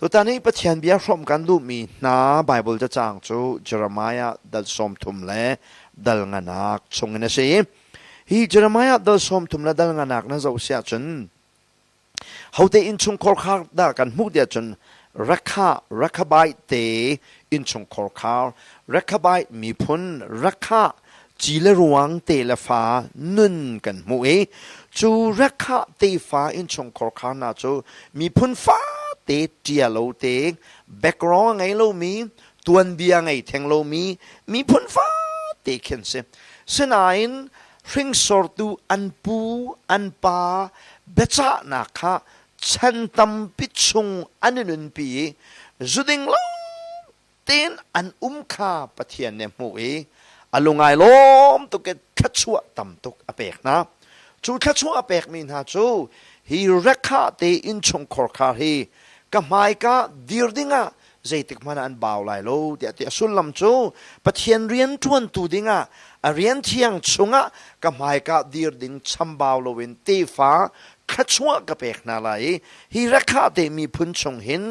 Tutan i Pathian bia hrawmh kan duhmi hna Baibal cacang cu Jeremiah dal 30 le dal nganak chungin a si. Hi Jeremiah dal 30 le dal nganak na zoh si ahcun hote innchungkhar khar dah kan hmuh tiah cun Rekha Rekhabite te innchungkhar khar Rekhabite miphun Rekha ci le ruang te le fa nun kan hmuh i cu Rekha tefa innchungkhar khar hna cu miphun fate ṭia lo te background a ngei lomi tuanbia ngei theng lomi miphun fate khin si. Sinain hringsortu an pu an pa biacahnak kha chan tampi chung an i nunpi i zuding lo tein an um kha Pathian nih a hmuh i a lungai lawm tuk i thluachuah tam tuk a pek hna. Cu thluachuah a pekmi hna cu hi Rekha te innchungkhar kha hi ka hmaika dir dingah zeitik hmanh ah an bau lai lo tiah ti a sullam cu Pathian rian ṭuantu dingah a rian thiang chungah ka hmaika dir ding chambau loin tefa thluachuah ka pek hna lai i hi Rekha te miphun chung hin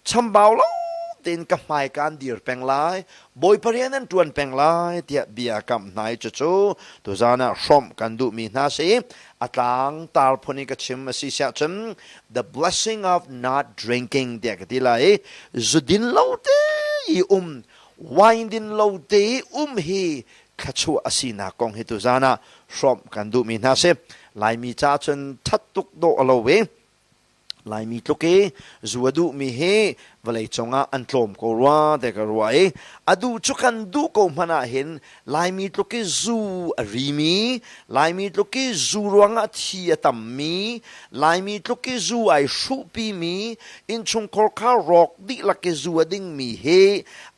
chambau lo tein ka hmai kaan dir peng lai Bawipa rian an ṭuan peng lai tiah bia kamh hna i cucu tuzan ah hrawmh kan duhmi hna si. A tlang tar phun i ka chim a si siah cun "The blessing of not drinking" tiah ka ti lai i zudin lo te i um, wine din lo te i um hi thluachuah a sinak kong hi tuzan ah hrawmh kan duhmi hna si. Laimi ca cun ṭhat tuk dawh a lo i Laimi tluk i zu a duhmi hi vawleicung ah an tlawm ko rua te ka ruah i a duh cu kan duh ko hmanh ah hin Laimi tluk i zu a rimi, Laimi tluk i zu ruangah thi a tammi, Laimi tluk i zu ai hruhpimi, innchungkhar kha rawk dihlak i zu a dingmi hi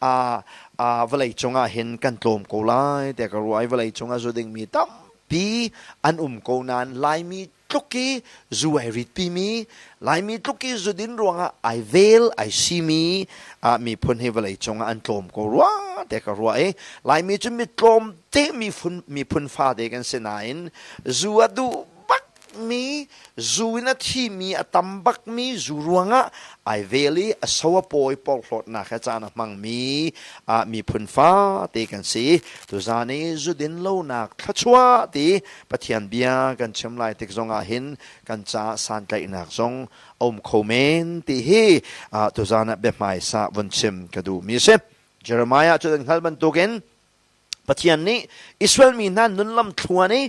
a vawleicung ah hin kan tlawm ko lai te ka ruah i vawleicung ah zu dingmi tampi an um ko nain Laimi tluk i zu ai ritpimi, Laimi tluk i zudin ruangah ai vel ai simi miphun hi vawlei cungah an tlawm ko rua te ka ruah i Laimi cu mi tlawm te miphun fate kan si nain zu a duh bakmi, zu in a thimi a tam bakmi, zu ruangah ai vel i a so a pawi porhlawtnak he caan a hmangmi miphun fate kan si. Tuzaan i zudin lonak thluachuah ti Pathian bia kan chim lai tik zongah hin kan caah santlaihnak zong a um kho men ti hi tuzaan ah biahmaisa vun chim ka duhmi a si. Jeremiah cu kan hngalh bantukin Pathian nih Israel mi hna nunlam thluan i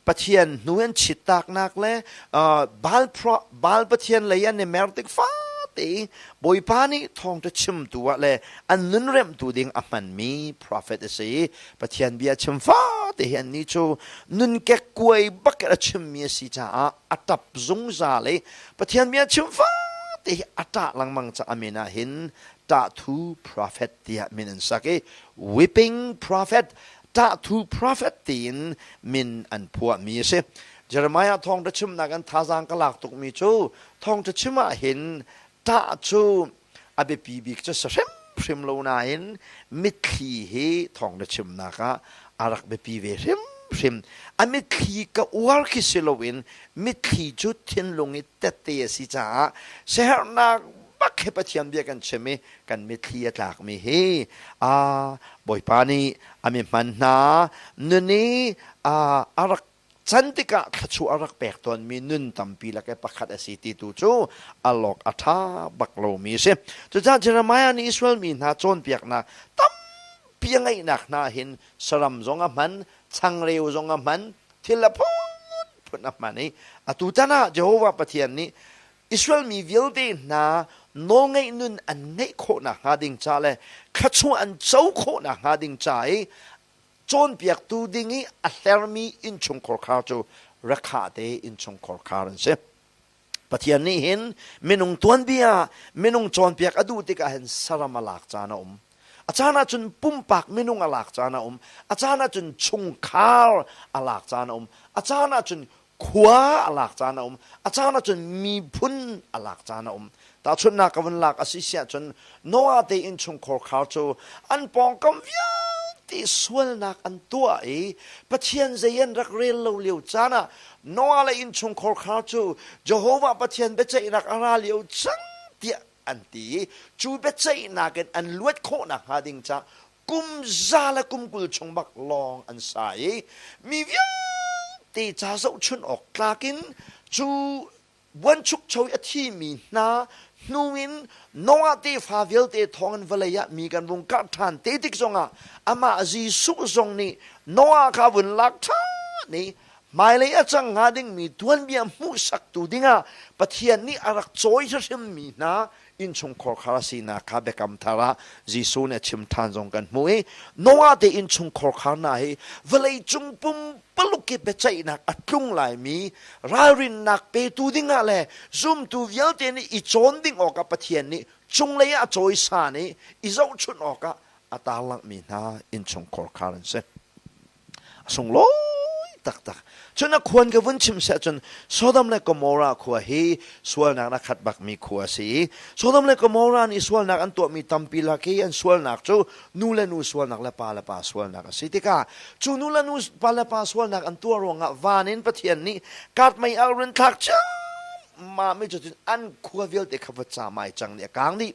Pathian hnu an chittaknak le Baal Pathian lei an i mer tik fate Bawipa nih thawngṭha chimtu ah le an nun remhtu ding a hmanmi prophet a si. Pathian bia chim fate hi annih cu nun kekkuai bak in a chimmi a si caah a ṭap zungzal i Pathian bia chim fate hi a ṭah lengmang caah a min ah hin ṭahthu prophet tiah min an sak i weeping prophet, ṭahthu prophet tiin min an phuahmi a si. Jeremiah thawngṭha chimnak in thazaang ka lak tukmi cu thawngṭha chim ah hin ṭah cu a biapi bik cu si hrimhrim lo nain mitthli hi thawng na chimnak ah a rak biapi ve hrimhrim. A mitthli ka uar khi si loin mitthli cu thinlung i tette a si caah siaherhnak bak he Pathian bia kan chim i kan mitthli a tlakmi hi a Bawipa nih a mi hman hna nun i a rak Can tikah thluachuah a rak pek tawnmi nun tampi lak i pakhat a si ti tu cu alawk a ṭha bak lomi a si. Cucaah Jeremiah nih Israel mi hna cawnpiaknak tampi a ngeihnak hna hin saram zong a hman, changreu zong a hman, thil a phunphun a hman i atu tan ah Jehovah Pathian nih Israel mi vialte hna nawlngeih nun an ngeih khawh nakhnga ding ca le thluachuah an co khawh nakhnga ding ca i cawnpiaktu ding i a hlermi innchungkhar khar cu Rekha te innchungkhar khar an si. Pathian nih hin minung tuanbia, minung cawnpiak a duh tikah hin saram a lak caan a um. A caan ahcun pumpak minung a lak caan a um. A caan ahcun chungkhar a lak caan a um. A caan ahcun khua a lak caan a um. A caan ahcun miphun a lak caan a um. Tahchunhnak ka vun lak a si siah cun Noah te innchungkhar khar cu an pawngkam vialte sualnak an tuah i Pathian zei an rak rel lo lio caan ah Noah le innchungkhar khar cu Jehovah Pathian biaceihnak a ra lio cang tiah. an ti i cu biaceihnak in an luat khawh nakhnga ding ca kum za le kum 20 chung bak lawng an sa i mi vialte ca zohchun awk tlak in cu buanchukcho i a thimi hna hnu in Noah tefa vialte thawngin vawlei ah mi kan vung karh ṭhan te tik zongah amah Jesuh zong nih Noah kha vun lak ṭhan i hmailei a cang hnga dingmi tuanbia hmuhsaktu dingah Pathian nih a rak cawi hrimhrimmi hna innchungkhar khar a sinak kha biakam thar ah Jesuh nih a chim ṭhan zong kan hmuh i Noah te innchungkhar khar hna hi vawleicung pumpaluk i biaceihnak a tlung laimi ralrinnak petu dingah le zumtu vialte nih i cawn ding awkah Pathian nih cunglei ah a cawisan i i zohchunh awkah a tarlanghmi hna innchungkhar khar an si. A sunglawi taktak. Cun a khuan ka vun chim seh cun Sodom le Gomorrah khua hi sualnak na khat bakmi khua a si i Sodom le Gomorrah nih sualnak an tuahmi tampi lak i an sualnak cu nu le nu sualnak le pa le pa sualnak a si tikah cu nu le nu pa le pa sualnak an tuah ruangah van in Pathian nih kat mei al rin thlak ciammam i cutin an khua vialte kha va camai cang dih a kang dih.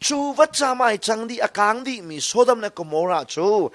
Cu va camai cang dih a kang dihmi Sodom le Gomorrah cu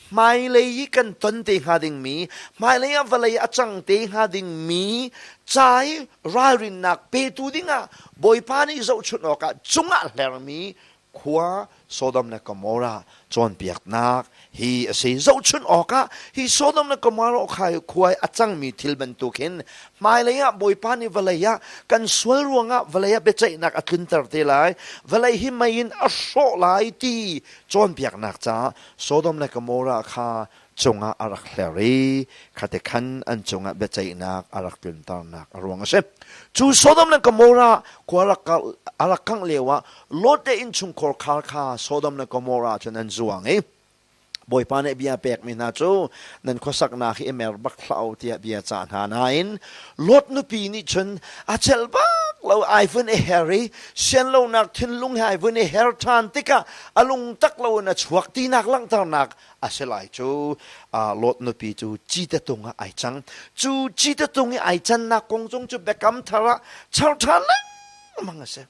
hmailei i kan ton te hnga dingmi hmailei ah vawlei a cang te hnga dingmi ca i ralrinnak petu dingah Bawipa nih zohchunh awkah cungah hlermi khua Sodom le Gomorrah cawnpiaknak hi a si. Zohchunh awkah hi Sodom le Gomorrah khua i a cangmi thil bantuk hin hmailei ah Bawipa nih vawlei ah kan sual ruangah vawlei ah biaceihnak a tlunter te lai, vawlei hi mei in a hrawh lai ti cawnpiaknak caah Sodom le Gomorrah kha cungah a rak hler i khate khan an cungah biaceihnak a rak tlunternak a ruang a si. Cu Sodom le Gomorrah khua a rak kangh lioah Lot le innchungkhar khar kha Sodom le Gomorrah cun an zuang i Bawipa nih bia pekmi hna cu nan khuasaknak hi i mer bak hlah u tiah bia cah hna nain Lot nupi nih cun a celh bak lo ai vun i her i sianlonak thinlung he ai vun i her ṭhan tikah a lungtak loin a chuak tinak langhternak a si lai cu Lot nupi cu cite tung ah ai cang. Cu cite tung i ai cannak kong zong cu biakam thar ah char ṭhan lengmang a si.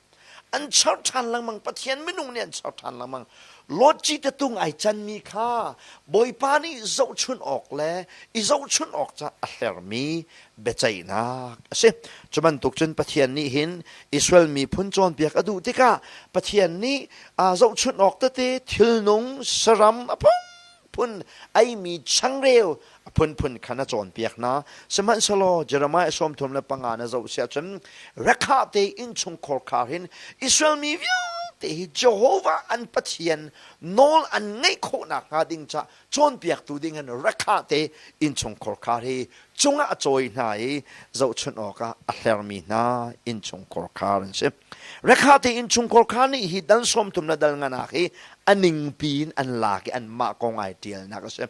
An char ṭhan lengmang Pathian minung nih an char ṭhan lengmang. Lot cite tung ai canmi kha Bawipa nih zohchun awk le i zohchun awk ca a hlermi biaceihnak a si. Cu bantuk cun Pathian nih hin Israel miphun cawnpiak a duh tikah Pathian nih aa zohchunh awk tete thilnung saram a phunphun eimi changreu a phunphun khan a cawnpiak hna. Sihmanhsehlaw Jeremiah 35 na zoh siah cun Rekha te innchungkhar khar hin Israel mi vialte hi Jehovah an Pathian nawl an ngeih khawh nakhnga ding ca cawnpiaktu ding in Rekha te innchungkhar khar hi cungah a cawi hna i zohchunh awkah a hlermi hna innchungkhar khar an si. Rekha te innchungkhar khar nih hi dal 30 le dal nganak hi a ningpi in an lak i anmah kong ai ṭialnak a si.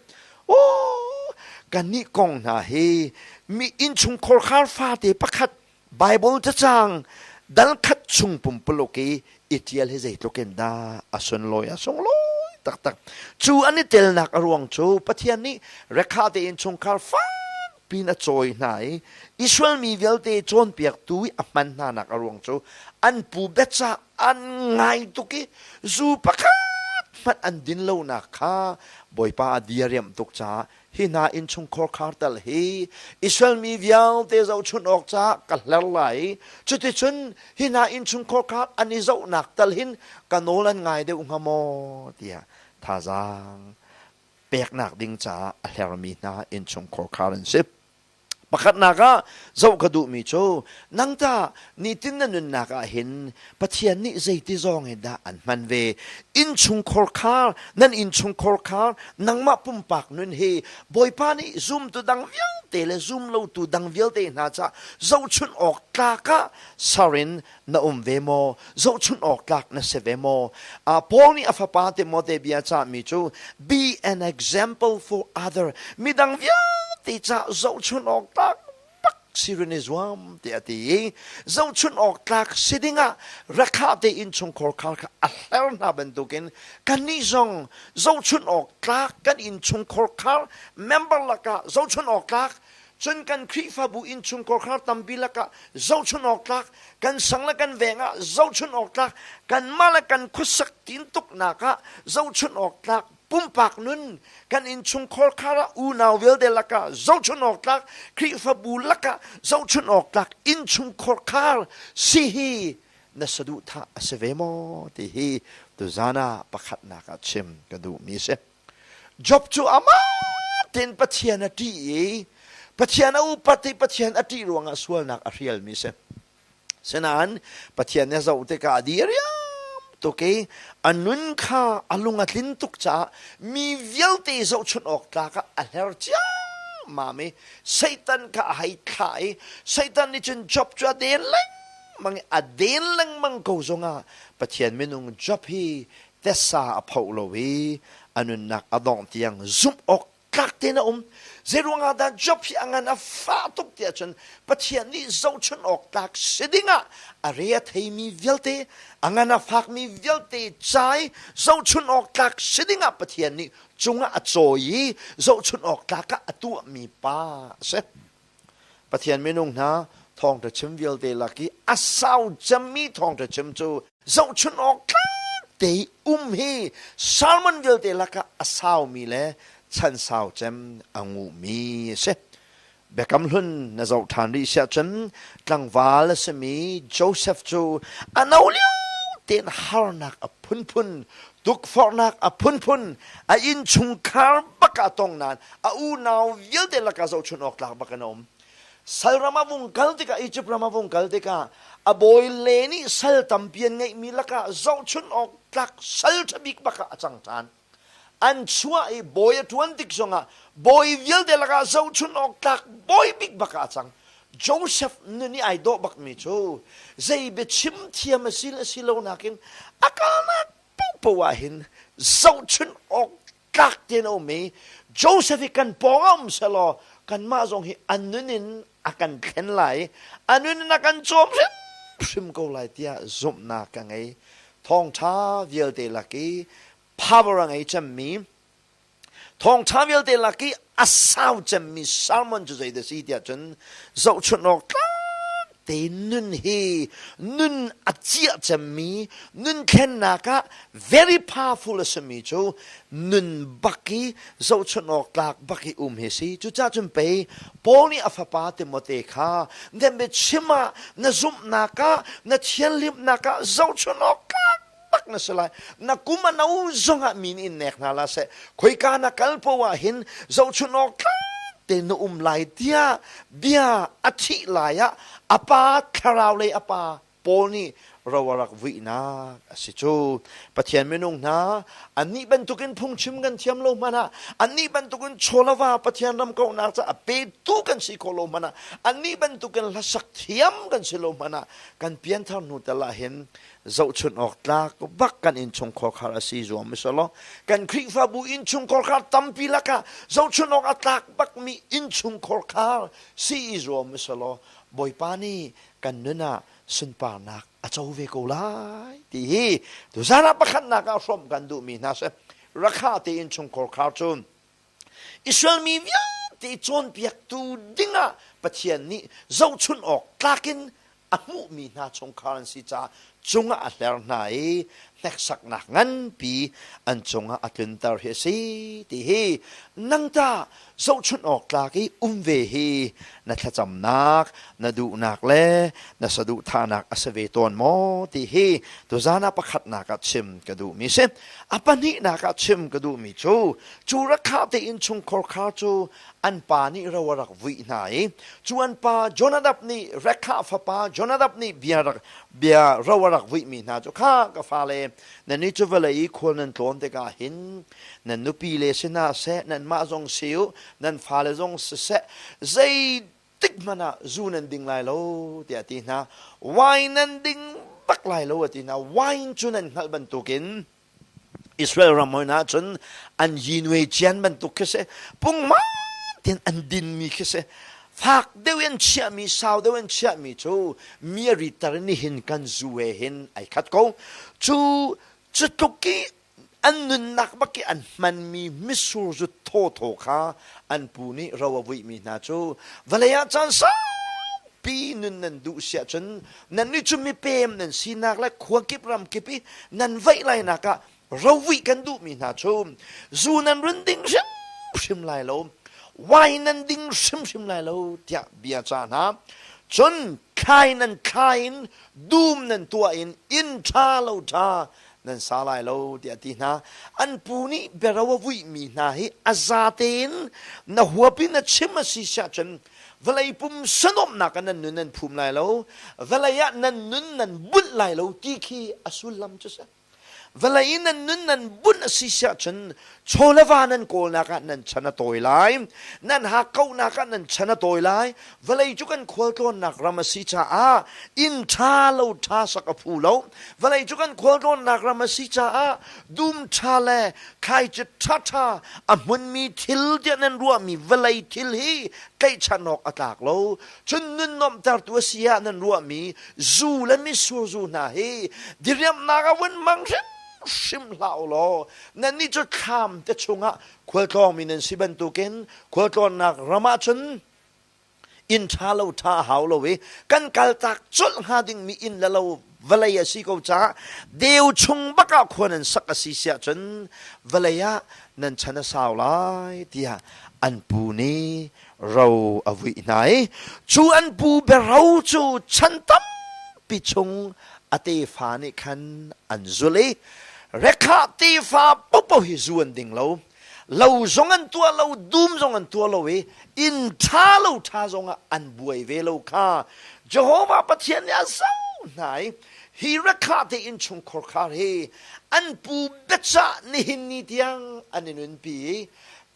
Oh, kannih kong hna hi mi innchungkhar khar fate pakhat Bible cacang dal khat chung pumpuluk i i ṭial hi zeitluk in dah a sunlawi a sunglawi taktak. Cu an i telnak a ruang cu Pathian nih rekha tein chungkhar fakpi in a cawi hna i Israel mi vialte cawnpiaktu i a hman hnanak a ruang cu an pu biacah an ngai tuk i zu pakhat hmanh an din lonak kha Bawipa a diriamh tuk caah hi hna innchungkhar khar tal hi Israel mi vialte zohchunh awk caah ka hler lai i cuticun hi hna innchungkhar khar an i zohnak tal hin ka nawl an ngai deuh hnga maw tiah thazaang peknak ding caah a hlermi hna innchungkhar khar an si. Pakhatnak ah zoh ka duhmi cu nang tah nitin na nunnak ah hin Pathian nih zeiti zawng in dah an hman ve? Innchungkhar khar, nan innchungkhar khar, nangmah pumpak nun hi Bawipa nih zumtu dang vialte le zumlotu dang vialte hna ca zohchunh awk tlak ah ser in na um ve maw? Zohchunh awk tlak na si ve maw? Paul nih a fapa Timote bia cahmi cu be an example for other midang vialte ca zohchunh awk tlak bak si rin i zuam tiah a ti i zohchunh awk tlak si dingah rakha te innchungkhar khar kha a hler hna bantukin kannih zong zohchunh awk tlak kan innchungkhar khar member lakah zohchunh awk tlak. Cun kan Khrihfabu innchungkhar tampi lakah zohchun awk tlak, kan sang le kan veng ah zohchun awk tlak, kanmah le kan khuasak tintuknak ah zohchun awk tlak, pumpak nun, kan innchungkhar khar ah unau vialte lakah zohchun awk tlak, Khrihfabu lakah zohchun awk tlak innchungkhar khar si hi na saduhthah a si ve maw ti hi tuzan ah pakhatnak ah chim ka duhmi a si. Job cu amah tein Pathian a ṭih i Pathian a upat i Pathian a ṭih ruangah sualnak a hrialmi a si. Sinain Pathian nih a zoh tikah a diriam tuk i a nun kha a lung a tlin tuk caah mi vialte zohchunh awk tlak ah a hler ciammam i Satan kha a hei thlah i Satan nih cun Job cu a den lengmang i a den lengmang ko zongah Pathian minung Job hi tessa a phoh lo i a nunnak a dongh tiang zumh awk tlak tein a um. Zeiruang ah dah Job hi a ngan a fah tuk tiah cun Pathian nih zohchunh awk tlak si dingah a re a theimi vialte, a ngan a fakmi vialte ca i zohchunh awk tlak si dingah Pathian nih cungah a cawi i zohchunh awk tlak ah a tuahmi pa a si. Pathian minung hna thawngṭha chim vialte lak i a sau cemmi thawngṭha chim cu zohchunh awk tlak te i um hi sermon vialte lakah a saumi le chan sau cem a nguhmi a si. Biakam hlun na zoh ṭhan rih siah cun tlangval a simi Joseph cu a no lio tein harnak a phunphun tukforhnak a phunphun a innchungkhar bak ah tong nain a unau vialte lakah zohchunh awk tlak bak an um. Sal ram a vung kal tikah Egypt ram a vung kal tikah a bawi le nih sal tampi an ngeihmi lakah zohchunh awk tlak sal ṭha bik bak ah a cang ṭhan. An chuah i bawi a ṭuan tik zongah bawi vialte lakah zohchunh awk tlak bawi bik bak ah a cang. Joseph nun i ai dawh bakmi cu zei biachim thiam a si le si lo nakin a kalnak paohpaoh ah hin zohchunh awk tlak tein a um i Joseph hi kan pawng ah um selaw kanmah zong hi a nun in a kan thlen lai a nun in a kan cawm hrimhrim ko lai tiah zumhnak ka ngei. Thawngṭha vialte lak i power a ngei cemmi thawngṭha vialte lak i a sau cemmi sermon cu zeidah si tiah cun zohchunh awk tlak te nun hi nun a ciah cemmi nun thlennak ah very powerful a simi cu nun bak i zohchunh awk tlak bak i um hi si. Cucaah cun pei Paul nih a fapa Timote kha na chim ah na zumhnak ah na thianhlimnak ah zohchunh awk tlak bak na si lai. Na kum a no zongah mi nih in nek hna la seh. Khoika na kal poah ah hin zohchunh awk tlak te na um lai tiah bia a thih lai ah a pa thlarau lei a pa Paul nih ro a rak vuihnak a si cu. Pathian minung hna annih bantukin phungchim kan thiam lo hmanh ah annih bantukin chawlava Pathian ram kauhnak ca a petu kan si khawh lo hmanh ah annih bantukin hlasak thiam kan si lo hmanh ah kan pianthar hnu tal ah hin zohchunh awk tlak bak kan innchungkhar khar a si zuam selaw kan Khrihfabu innchungkhar khar tampi lakah zohchunh awk a tlak bakmi innchungkhar khar si i zuam selaw Bawipa nih kan nun ah sunparnak a co ve ko lai ti hi tuzan ah pakhatnak ah hrawmh kan duhmi hna si. Rakha te innchungkhar khar cu Israel mi vialte cawnpiaktu dingah Pathian nih zohchunh awk tlak in a hmuhmi hna chungkhar an si caah cungah a hler hna i hneksaknak nganpi an cungah a tlunter hi a si ti hi nang tah zohchunh awk tlak i um ve hi na thlacamnak na duhnak le na saduhthahnak a si ve tawn maw ti hi tuzan ah pakhatnak ah chim ka duhmi si. A pahnihnak ah chim ka duhmi cu cu rakha te innchungkhar kha cu an pa nih ro a rak vuih hna i cu an pa Jonadab nih Rekha fapa Jonadab nih bia rak bia ro a rak vuihmi hna cu kha ka fale nan ni cu vawlei i khual nan tlawn tikah hin nan nupi le si hna seh nanmah zong si u nan fale zong siseh zei tik hmanh ah zu nan ding lai lo tiah a ti hna wine nan ding bak lai lo a ti hna wine cu nan hngalh bantukin Israel ram hoi hna cun an yinwe cian bantuk khi si pungman tin an dinmi khi si fak deuh in chiahmi sau deuh in chiahmi cu mi a ritter in nihin kan zu he hin ai khat ko cu cu tluk i. An nunnak bak i an hmanmi mitsur zu thawthaw kha an pu nih ro a vuihmi hna cu vawlei ah caan saupi nun nan duh si ahcun nannih cu mipem nan sinak le khua kip ram kip i nan vaih lainak ah rovuih kan duhmi hna cu zu nan run ding hrimhrim lai lo, wine nan ding hrimhrim lai lo tiah bia ca hna. Cun thlai nan thla in dum nan tuah in inn ṭha lo ṭha nan sa lai lo tiah a ti hna. An pu nih biaro a vuihmi hna hi a zate in na huap in a chim a si siah cun vawlei pum sanomnak ah nan nun nan phum lai lo, vawlei ah nan nun nan bunh lai lo ti khi a sullam cu si. Vawlei in nan nun nan bunh a si siah cun chaw le va nan kawlnak ah nan chan a tawi lai. Nan hakkauhnak ah nan chan a tawi lai. Vawlei cu kan khualtlawnnak ram a si caah inn ṭha lo ṭha sak a phu lo. Vawlei cu kan khualtlawnnak ram a si caah dum ṭha le thlaici ṭhaṭha a hmunmi thil tiah nan ruahmi vawlei thil hi tlaihchan awk a tlak lo. Cun nun nuamhtertu a si ah nan ruahmi zu le mitsur zu hna hi diriamhnak ah vun hmang hrimhrim hlah u law nannih cu thlam te chungah khualtlawngmi nan si bantukin khualtlawnnak ram ah cun inn ṭha lo ṭha a hau lo i kan kaltak colh hnga dingmi inn le lo vawlei a si ko caah deu chung bak ah khua nan sak a si siah cun vawlei ah nan chan a sau lai tiah an pu nih ro a vuih hna i cu an pu biaro cu chan tampi chung a tefa nih khan an zulh i Rekha tefa paohpaoh hi zu an ding lo lo zong an tuah lo dum zong an tuah lo i inn ṭha lo ṭha zongah an buai ve lo kha Jehovah Pathian nih a zoh hna i hi Rekha te innchungkhar khar hi an pu biacah nihin ni tiang an i nunpi i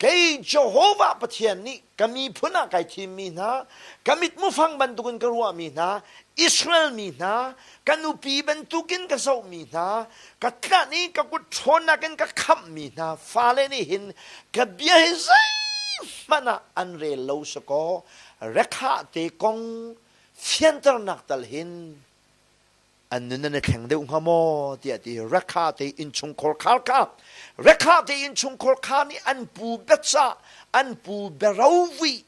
Kei Jehovah Pathian nih ka miphun ah kai thimmi hna, ka mitmufang bantukin ka ruahmi hna, Israel mi hna, ka nupi bantukin ka zohmi hna, ka tlanh i ka kut ṭhawnnak in ka khamhmi hna fale nih hin ka bia hi zeihmanh ah an rel lo sakaw Rekha te kong fianternak tal hin an nun an i thleng deuh hnga maw tiah ti Rekha te innchungkhar khar kha Rekha te innchungkhar kha nih an pu biacah an pu biarovuih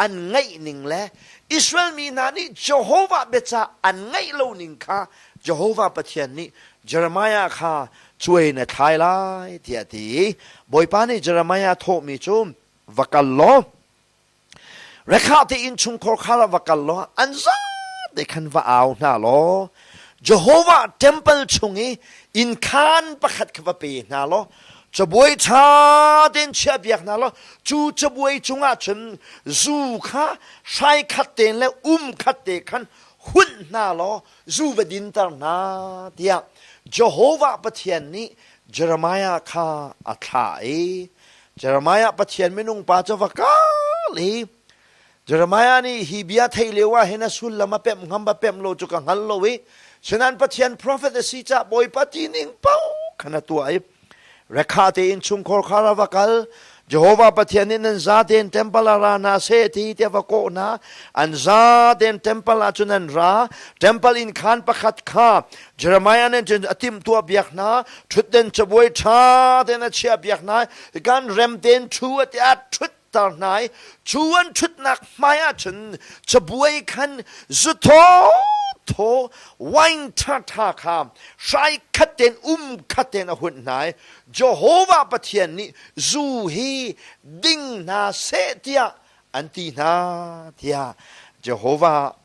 an ngaih ning le Israel mi hna nih Jehovah biacah an ngaih lo ning kha Jehovah Pathian nih Jeremiah kha cuai na thlai lai tiah ti Bawipa nih Jeremiah thawhmi cu va kal law Rekha te innchungkhar khar ah va kal law an zate khan va au hna law Jehovah temple chung i innkhaan pakhat kha va pe hna law cabuai ṭha tein chiahpiak hna law cu cabuai cungah cun zu kha hrai khat tein le um khat te khan hunh hna law zu va dinter hna tiah Jehovah Pathian nih Jeremiah kha a thlah i Jeremiah Pathian minung pa cu va kal i Jeremiah nih hi bia theih lio ah hin a sullam a pemh ngam a pemh lo cu ka hngal lo i sinan Pathian prophet a si cah Bawipa ti ning paoh khan a tuah i Rekha te in chungkhar khar a va kal Jehovah Pathian nih nan za tein temple ah ra hna seh ti tiah va kawh hna an za tein temple ah cun an ra temple inn khaan pakhat kha Jeremiah nih cun a timhtuah biak hna ṭhutden cabuai ṭha tein a chiah biak hna kan rem tein ṭhu a tiah ṭhutter hna i cu an ṭhutnak hmai ah cun cabuai khan zu thaw thaw wine ṭhaṭha kha hrai khat tein um khat tein a hunh hna i Jehovah Pathian nih zu hi ding hna seh tiah an ti hna tiah Jehovah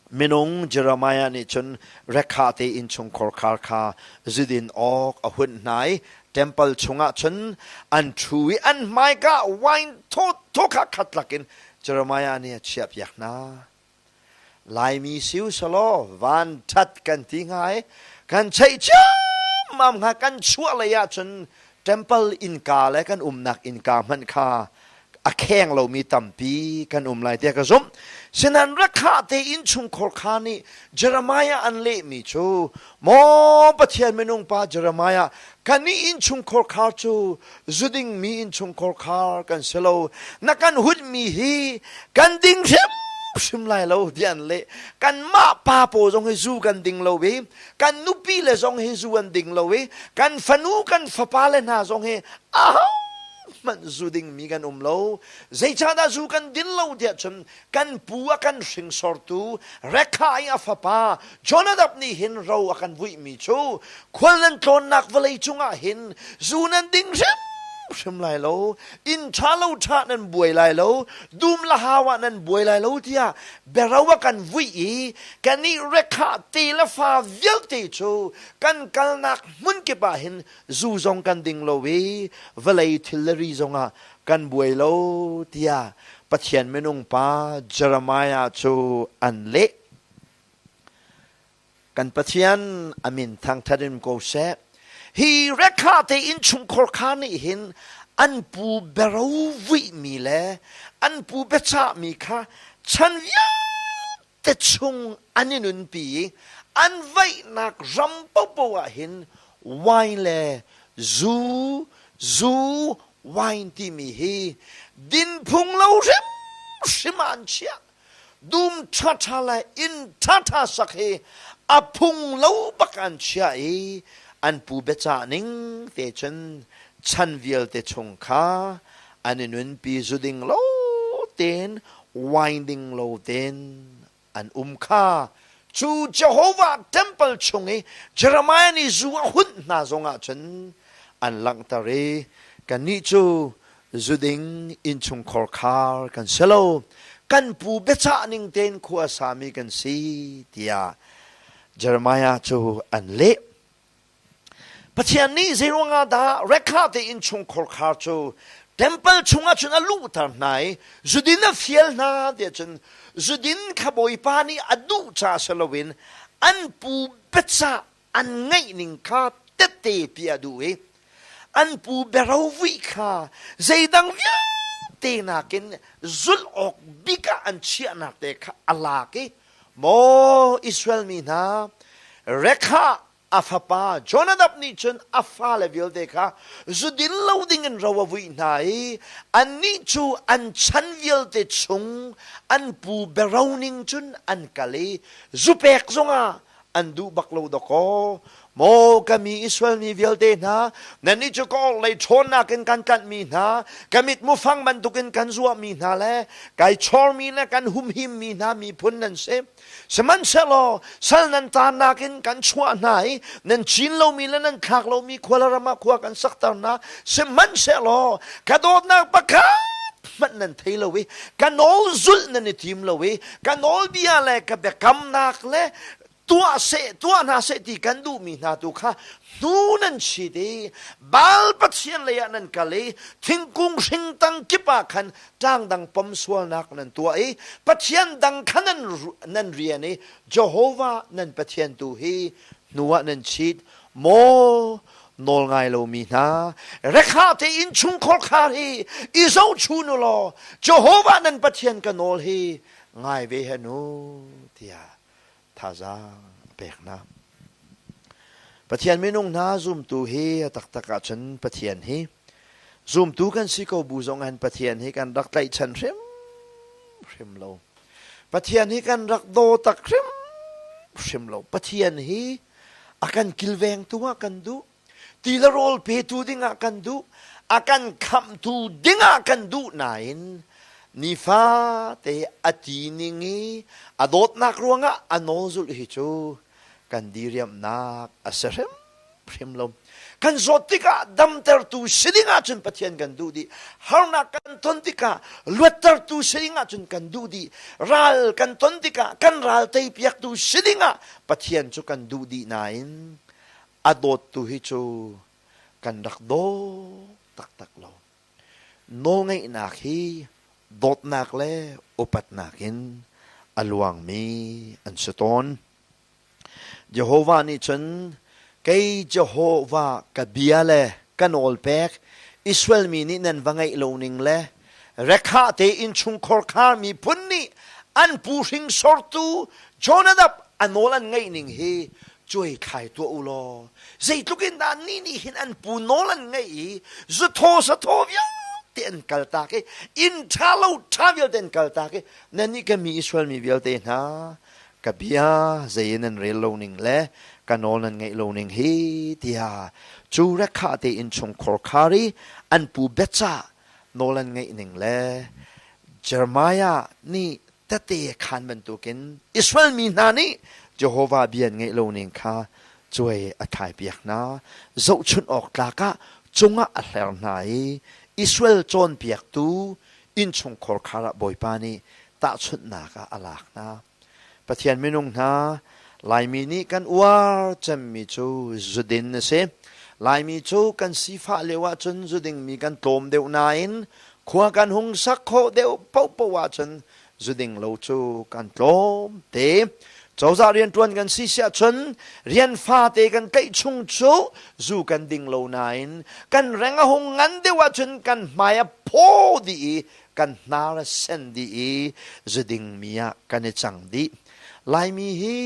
Minung Jeremiah nih cun Rekha te innchungkhar khar kha zudin awk a hunh hna i temple chungah cun an ṭhu i an hmaika wine thawthaw kha khat lakin Jeremiah nih a chiahpiak hna. Laimi siu selaw van ṭhat kan ti hnga i kan cheih ciammam hnga kan chuah lei ah cun temple innka le kan umnak innka hmanh kha a kheng lomi tampi kan um lai tiah ka zumh. Sinan rakha te innchungkhar kha nih Jeremiah an lehmi cu maw Pathian minung pa Jeremiah kan nih innchungkhar khar cu zuding mi innchungkhar khar kan si lo na kan hutmi hi kan ding hrimhrim hrimhrim lai lo tiah an leh. Kanmah pa paw zong hi zu kan ding lo i kan nupi le zong hi zu an ding lo i kan fanu kan fapa le hna zong hi ahohmanh zu dingmi kan um lo. Zeicahdah zu kan din lo tiah cun kan pu a kan hringsortu Rekha i a fapa Jonadab nih hin ro a kan vuihmi cu khual nan tlawnnak vawlei cungah hin zu nan ding hrimhrim lai lo, inn ṭha lo ṭha nan buai lai lo, dum le hau ah nan buai lai lo tiah biaro a kan vuih i kannih Rekha te le fa vialte cu kan kalnak hmun kip ah hin zu zong kan ding lo i vawlei thil le ri zongah kan buai lo tiah Pathian minung pa Jeremiah cu an leh. Kan Pathian a min thangṭhat in ko seh. Hi rekha te innchungkhar kha nih hin an pu bero vuihmi le an pu biachahmi kha chan vialte chung an i nunpi i an vaihnak ram paohpaoh ah hin wine le zu, zu, wine timi hi din phung lo hrimhrim ah an chiah. Dum ṭhaṭha le inn ṭhaṭha sak hi a phung lo bak an chiah i an pu biacah ning te cun chan vialte chung kha an i nunpi zu ding lo tein wine ding lo tein an um kha cu Jehovah temple chung i Jeremiah nih zu a hunh hna zongah cun an langhter i kannih cu zuding innchungkhar khar kan si lo kan pu biachah ning tein khua sami kan si tiah Jeremiah cu an leh. Pathian nih zeiruangah dah Rekha te innchungkhar khar cu temple chungah cun a luhter hna i zudin a fial hna tiah cun zudin kha Bawipa nih a duh ca si loin an pu biachah an ngeih ning kha tette pi a duh i an pu biarovuih kha zeidang vialte nakin zulh awk bik ah an chiahnak te kha a lak i maw Israel mi hna Rekha a fapa Jonadab nih cun a fale vialte kha zudin lo dingin ro a vuih hna i annih cu an chan vialte chung an pu biaro ning cun an kal i zupek zongah an duh bak lo dawkaw maw ka mi Israel mi vialte hna nannih cu ka orhlei ṭhawnnak in kan tlanhmi hna ka mit mufang bantukin kan zuahmi hna le kai chormi le kan humhimmi hna miphun nan si sihmanhsehlaw sal nan taannak in kan chuah hna i nan cin lomi le nan thlak lomi khua le ram ah khua kan sakter hna sihmanhsehlaw ka dawtnak pakhat hmanh nan thei lo i ka nawl zulh nan i tim lo i ka nawlbia le ka biakamnak le tuah seh tuah hna seh ti kan duhmi hna tu kha hnu nan chit i Baal pathian lei ah nan kal i thingkung hring tang kip ah khan ṭang dang pom sualnak nan tuah i pathian dang kha nan nan rian i Jehovah nan Pathian tu hi hnu ah nan chit maw nawl ngai lomi hna rekha te innchungkhar khar hi i zohchun u law Jehovah nan Pathian ka nawl hi ngai ve hen u tiah thazaang a pek hna. Pathian minung hna zumtu hi a taktak ahcun Pathian hi zumtu kan si ko bu zong hin Pathian hi kan rak tlaihchan hrim hrim lo. Pathian hi kan rak daw tak hrim hrim lo. Pathian hi a kan kilvengtu ah kan duh. Ti le rawl petu dingah kan duh. A kan khamhtu dingah kan duh nain nifate a ti ning i a dawtnak ruangah a nawl zulh hi cu kan diriamnak a si hrimhrim lo. Kan zawt tikah damtertu si ding ahcun Pathian kan duh dih. Harnak kan ton tikah luattertu si ding ahcun kan duh dih. Ral kan ton tikah kan ral teipiaktu si ding ah Pathian cu kan duh dih nain a dawttu hi cu kan rak daw taktak lo. Nawlngeihnak hi dawtnak le upatnak in a luangmi an si tawn. Jehovah nih cun kei Jehovah ka bia le ka nawl pek Israel mi nih nan va ngaih lo ning le Rekha te innchungkhar kha miphun nih an pu hringsortu Jonadab a nawl an ngaih ning hi cuai thlai tuah u law zeitluk in dah ni nih hin an pu nawl an ngaih i zuthaw sathaw vialte. vialte an kaltak i inn ṭha lo ṭha vialte an kaltak i nannih ka mi Israel mi vialte hna ka bia zei in nan rel lo ning le ka nawl nan ngaih lo ning hi tiah cu Rekha te innchungkhar khar i an pu biacah nawl an ngaih ning le Jeremiah nih tete khaan bantukin Israel mi hna nih Jehovah bia an ngaih lo ning kha cuai a thlaipiak hna. Zohchunh awk tlak ah cungah a hler hna i Israel cawnpiaktu innchungkhar khar ah Bawipa nih tahchunhnak ah a lak hna. Pathian minung hna, Laimi nih kan uar cemmi cu zudin a si. Laimi cu kan sifah lio ahcun zudingmi kan tlawm deuh nain khua kan hung sak khawh deuh paohpaoh ahcun zuding lo cu kan tlawm te. Cozah rianṭuan kan si siah cun rian fate kan tlaih chung cu zu kan ding lo nain kan reng a hung ngan deuh ahcun kan hmai a phaw dih i kan hnar a sen dih i zudingmi ah kan i cang dih. Laimi hi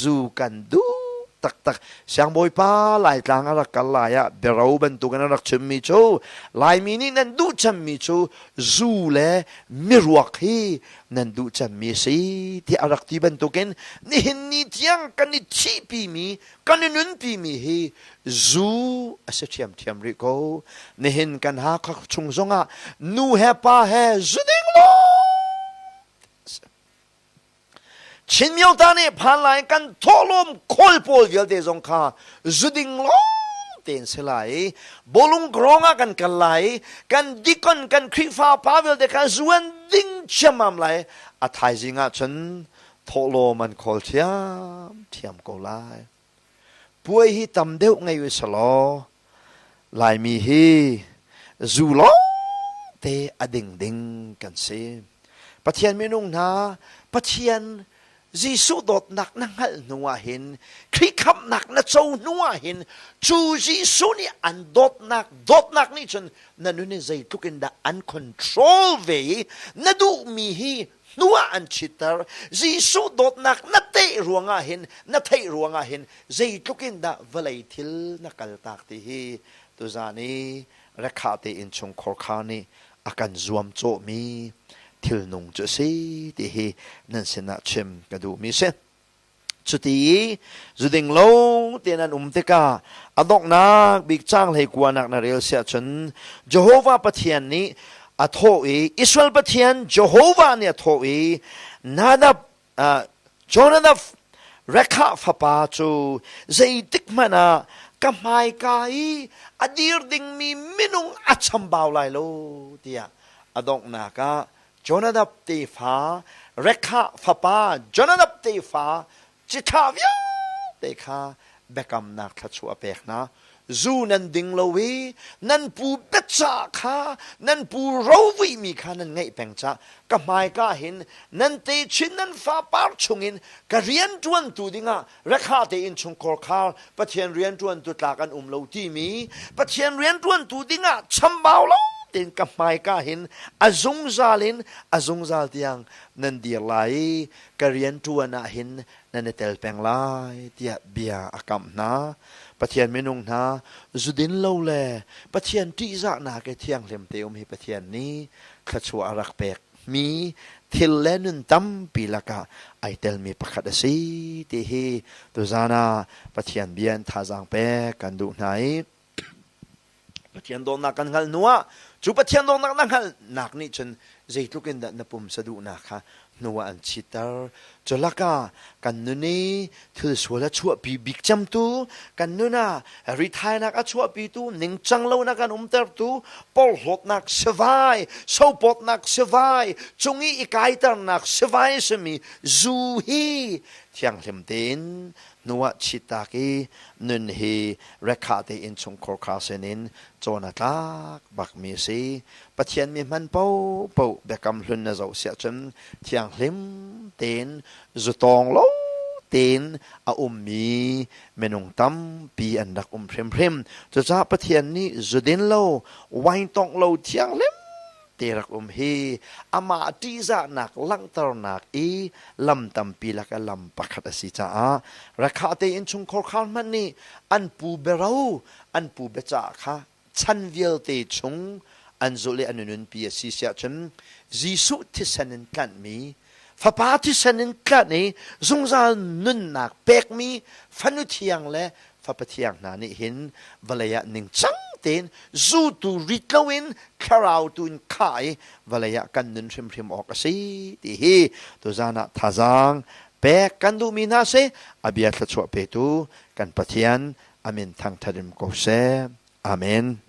zu kan duh taktak. Siangbawipa Laitlang a rak kal lai ah biaro bantukin a rak chimmi cu Laimi nih nan duh cemmi cu zu le miruak hi nan duh cemmi a si tiah a rak ti bantukin nihin ni tiang kan i thihpimi kan i nunpimi hi zu a si ṭhiamṭhiam rih ko. Nihin kan Hakha chung zongah nu he pa he zu ding lawng Chin Myota nih phan lai kan thawhlawm khawl pawl vialte zong kha zuding lawng tein si lai i bawlung grong ah kan kal lai i kan dikon kan Khrihfa pa vialte kha zuan ding chiammam lai a thaizing ah cun thawhlawm an khawl thiamthiam ko lai. Puai hi tam deuh ngei u selaw Laimi hi zu lawng te a ding ding kan si. Pathian minung hna, Pathian Jesuh dawtnak na hngalh hnu ah hin, Khrih khamhnak na co hnu ah hin, cu Jesuh nih an dawtnak, dawtnak nih cun na nun hi zeitluk in dah an control ve i na duhmi hi hnu ah an chitter. Jesuh dawtnak na teh ruangah hin, na theih ruangah hin zeitluk in dah vawlei thil na kaltak ti hi tuzan i Rekha te innchungkhar kha nih a kan zuamcawhmi thilnung cu a si ti hi nan sinah chim ka duhmi a si. Cuti i zuding lo tein an um tikah a donghnak bik caang hlei kuanak na rel siah cun Jehovah Pathian nih a thawh i Israel Pathian Jehovah nih a thawh i Nadab Jonadab Rekhah fapa cu zeitik hmanh ah ka hmaika i a dir dingmi minung a chambau lai lo tiah a donghnak ah Jonadab tefa Rekhah fapa Jonadab tefa cithlah vialte kha biakamnak thluachuah a pek hna. Zu nan ding lo i nan pu biacah kha nan pu rovuihmi kha nan ngaih peng cah ka hmaika hin nan techin nan fapar chungin ka rianṭuantu dingah Rekha te innchungkhar khar Pathian rianṭuantu tlak an um lo timi Pathian rianṭuantu dingah chambau lo tein ka hmaika hin a zungzal in a zungzal tiang nan dir lai i ka rianṭuan ah hin nan i tel peng lai tiah bia a kamh hna. Pathian minung hna zudin lo le Pathian ṭihzahnak i thianghlim te um hi Pathian nih thluachuah a rak pek mi thil le nun tampi lakah ai telmi pakhat a si ti hi tuzan ah Pathian bia in thazaang pek kan duh hna i Pathian dawtnak kan hngalh hnu ah cu Pathian dawtnak na hngalhnak nih cun zeitluk in dah na pumsa duhnak kha hnu ah an chitter cu lakah kan nun i thil sual a chuahpi bik cemtu kan nun ah rithainak a chuahpitu ningcang lonak an umtertu porhlawtnak sivai sopawtnak sivai cung i i kaiternak sivai a simi zu hi thianghlim tein hnuah chitak i nun hi rekha te innchungkhar kha sinin cawn a tlak bakmi a si. Pathian mi hman paohpaoh biakam hlun na zoh siah cun thianghlim tein zutawng lo tein a ummi minung tampi an rak um hrimhrim. Cucaah Pathian nih zudin lo, wine tawngh lo thianghlim te rak um hi amah ṭihzahnak langhternak i lam tampi lak a lam pakhat a si caah Rekha te innchungkhar khar hmanh nih an pu biaro an pu biacah kha chan vialte chung an zulh i an i nunpi a si siah cun Jesuh thisen in tlanhmi Fapa thisen in tlanh i zungzal nunnak pekmi fanu thiang le fapa thiang hna nih hin vawlei ah ningcang tein zutu rit loin thlarau tu in khah i vawlei ah kan nun hrimhrim awk a si ti hi tuzan ah thazaang pek kan duhmi hna si. A bia thluachuah petu kan Pathian a min thangṭhat in ko seh. Amen.